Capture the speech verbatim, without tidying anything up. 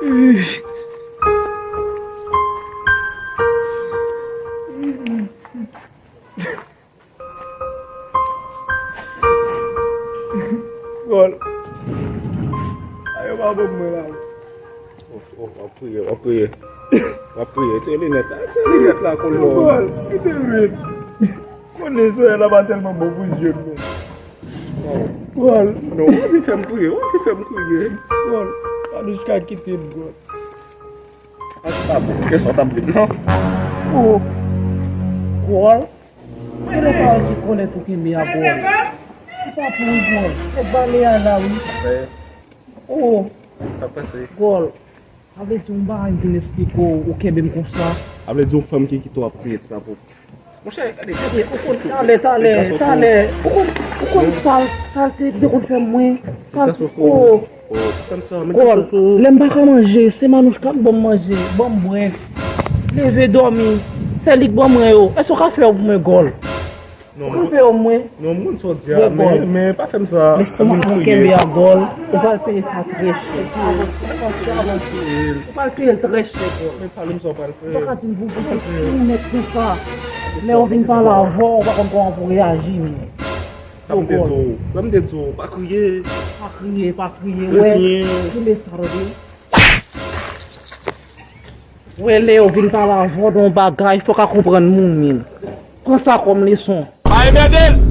Gòl. Ayo, pa ban mwen la. Oh, oh, w ap kriye, w ap kriye. W ap kriye. Tire linèt la, tire linèt la, kolon. Gòl, kite m ret. Konnen soulèy la pa tèlman bon pou je m, men. Gòl. Non, w anvi fè m kriye, w anvi fè m kriye. Gòl, Anouchka kite m, Gòl. A, se pa bon. Kèson t ap vin, non? Oh. Gòl. Mwen lè pa di kòlèt ou kenbe a, Gòl. Se pa pou ou, Gòl. Se bale a la, wi. Oh. Sa pase? Gòl. Sa vle di yon bagay m vin eksplike w, ou kenbe m konsa. Sa vle di yon fanm ki kite w ap kriye, ti papo. Monchè, gade, gade, ou konn talè, talè, talè. Ou konn, ou konn sal, sal te, te konn fè mwen. Sal, oh. Gòl, lè m pa ka manje, se Manouchka k ban m manje, ban m bwè. Leve dòmi, se li k ban mwen yo. Èske w ka fè yo pou mwen, Gòl? Ou ka fè yo pou mwen? Non, m konn sa w di a, men, men pa fè m sa. Lestomak mwen kenbe a, Gòl. Ou pral peye sa trè chè. Ou pral peye l trè chè, Gòl. Men pale m sa w pral fè. Ou pa ka di m pou, pou, pou nèt konsa. Lè yo vin pale avè w, ou pa konn kòman pou reyaji, men. Sa m te di w, sa m te di w, pa kriye. Pa kriye, pa kriye, wè. Reziyen. Kenbe sa, tande. Wè, lè yo vin pale avè w de yon bagay, fò w ka konprann moun, men. Pran sa kòm leson. Pa enmède l!